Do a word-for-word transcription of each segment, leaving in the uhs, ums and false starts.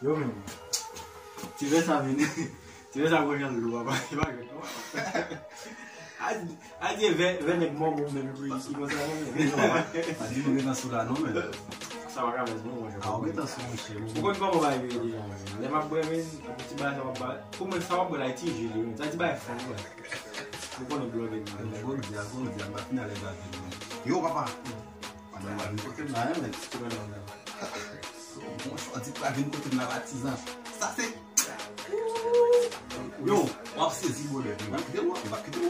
Yo menm. Ti vè sa vin. Ti vè sa pran jan lou, papa. E pa jwèt non. A di, a di vè, vè nèg mò bon menm ki, ki konsa non. A di nou gentan sou la non, men. Sa pa ka mèt non, monchè. A, ou gentan sou, monchè. Ou konn kòman bagay yo ye deja, men. Lè m ap bwè, men, ti bagay sa m ap ba. Pou mwen, sa w ap bwè la, e ti ji li, men. Sa ti bagay fanm, wi. Ou konnen blòdè, men. Alkòl di, alkòl di, m pa fin alèz avè l, men. Yo, papa. Madanm pa vin kote m la, hein, men. Bon, jodi pa vin kote m la, patizan. Sa se. Yo, w ap sezi, brother. M pa kite w, m pa kite w.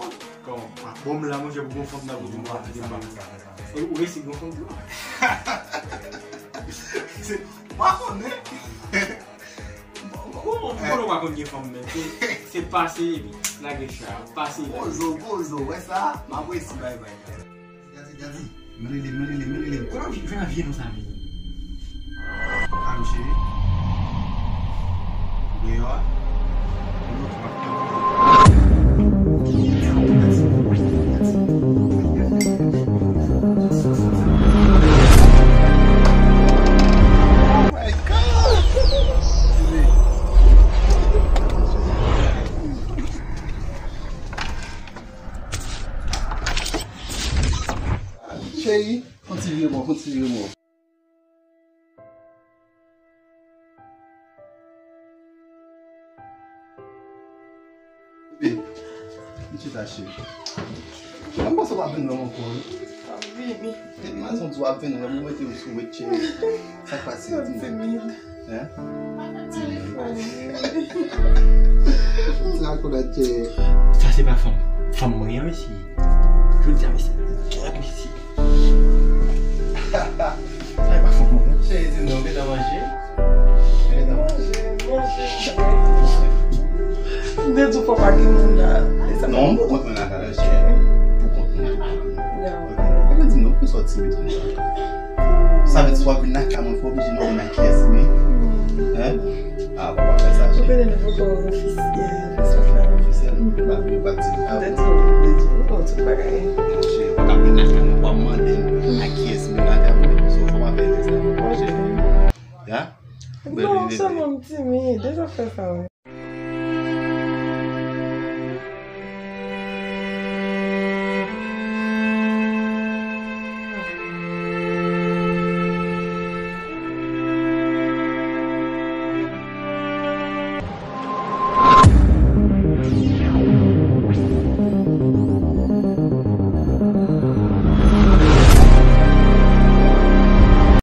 Kòman? Bon, m la, monchè, pou gon fanm nan, pou di m pa kite m. Ou resi gon fanm nan. Se, pa konnen. Bon, bon, bon, bon, ou pa konn gen fanm, men. Se, se pase, epi lage chay, pase. Bozo, bozo, wè sa? M ap resi, bay, bay. Gade, gade. Mele li, mele li, mele li. Kòman jwenn vye konsa, men? Alo, cheri. Ou deyò a? Ou nan twòp. Oh my God! Cheri, fè yon ti vire bò, fè yon ti vire bò. Bebe, m chita, cheri. Mwen panse w ap vin wè m ankò, wi. M ap vini. Depi maten w di w ap vin wè m, ou mete w sou wèt, cheri. Sa k pase, di m. Timid. Hein? Timid. Ti lakolat, cheri. Sa se pa fanm. Fanm mwen an, mesye. Jodi a, mesye. Kèt, mesye. Sa e pa fanm mwen, non. Cheri, di m non, ou gentan manje? Ou gentan manje? Manje, manje. M te di w fò pa gen moun la. E sa. Non, m pou kont mwen lakay la, cheri. Pou kont mwen, pou kont mwen. Ya. Ou gentan di m non, pou sòti vit konsa. Sa vle di, si w ap vin lakay mwen, fò oblije mande m ak kiyès li ye. Hein? Ah, bon, pa fè sa, cheri. Ou konnen nou poko ofisyèl, sa fè. Ofisyèl? Ou pa vle, ou pa di. Ah, bon. Tèt ou, tèt ou, tout bagay. Non, cheri, ou pa ka vin lakay mwen, ou pa mande m ak kiyès m vin lakay mwen. So, fò pa fè sa. Bon, cheri. Ya? Non, sèlman m timid, deja fè sa, wi.